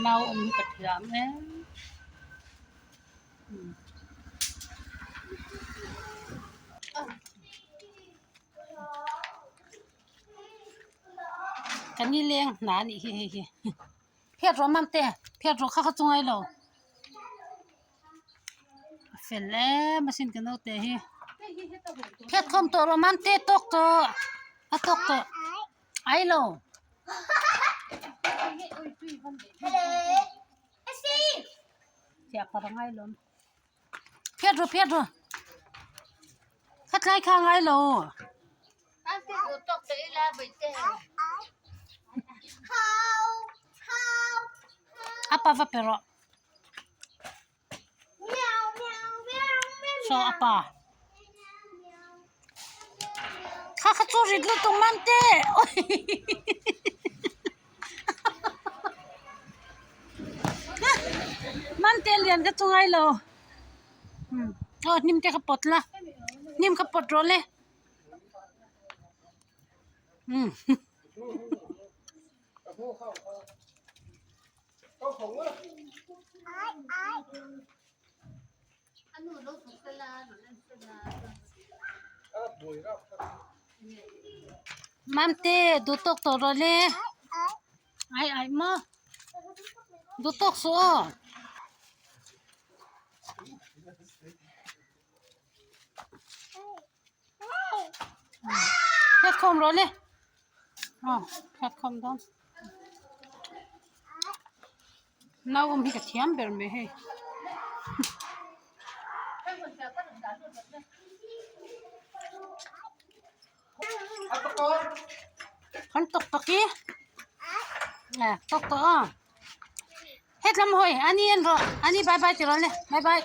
Nau awm hi ka thiam em. Ka nileng hna a nih hi hei hi phiat rawh mam te phiat rawh kha kha chu ngai lo a fel em asin ka naute hi phiat khawm tawh rawh mam te tawk tawh a tawk tawh ai lo. Phiat rawh phiat rawh khatlai kha ngai lo. A pa va pe rawh. Saw a pa. Kha kha chu rit lutuk man te. Man te lian ka chu ngai lo. Aw hnim te kha pawt la. Hnim kha pawt rawh le. Mamte duh tawk tawh rawh le ai ai maw duh tawk suh aw. Hriat khawm rawh le aw hriat khawm dawn. Nau awm hi ka thiam ber mai hei. Kan tawk tawk hi eh tawk tawh aw hetlam hawi ani en rawh ani bye bye ti rawh le bye bye.